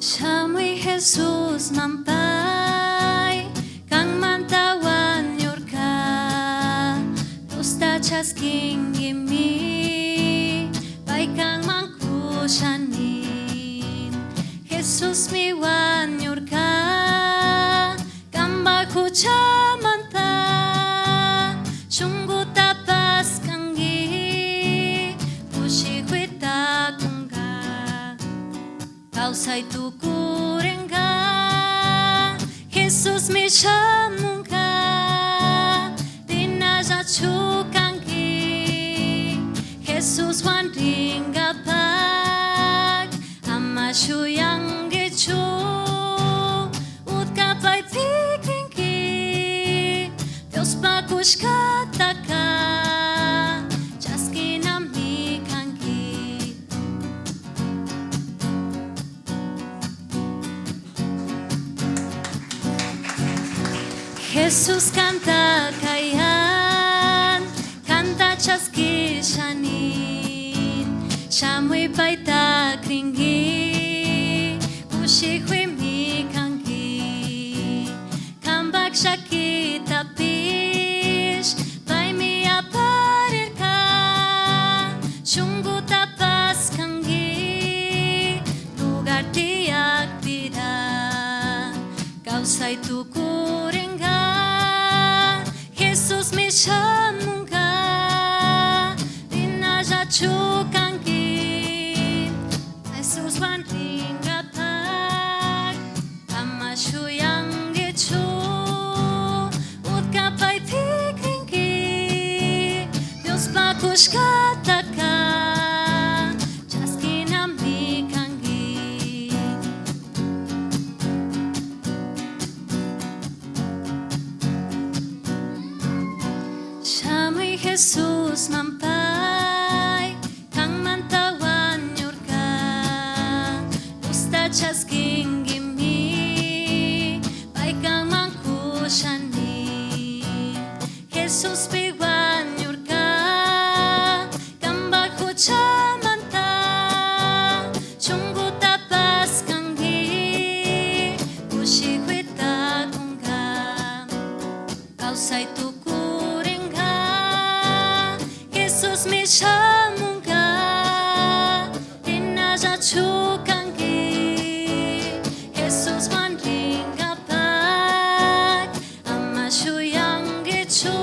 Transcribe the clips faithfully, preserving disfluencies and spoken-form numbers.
Shamuy Jesusman pay, kanmanta wañurka, Diosta chaskinkimi, pay kanman kusha nin. Jesusmi wañurka, kanpa huchamanta, shunkuta paskanki, kushikuyta kunka. Kawsay tukurinka, Jesusmi shamunka, rinallachu kanki, Jesuswan rinkapak, ama shuyankichu, utka paypi krinki, Diospa kushkataka, chaskinami kanki. Jesús kanta kayan, kanta chaskisha nin, shamuy payta krinki, kushikuymi kanki. Kanpak llakitapish paymi aparirka, shunkuta paskanki, lugar tiyakpira, kawsay tukurinka, Jesusmi shamunka, rinallachu kanki, Jesuswan rinkapak, ama shuyankichu, utka paypi krinki, Diospa kushkataka, chaskinami kanki. Shamuy Jesusman pay, kanmanta wañurka, Diosta chaskinkimi, pay kanman kusha nin. Jesuspi wañurka, kanpak huchamanta, shunkuta paskanki, kushikuyta kunka. Kawsay tukurinka, Jesusmi shamunka, rinallachu kanki, Jesuswan rinkapak, ama shuyankichu,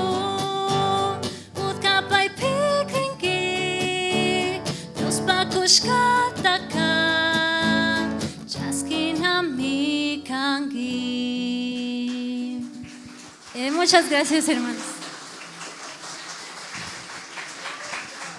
utka paypi krinki, Diospa kushkataka, chaskinami kanki. Eh, muchas gracias, hermanos.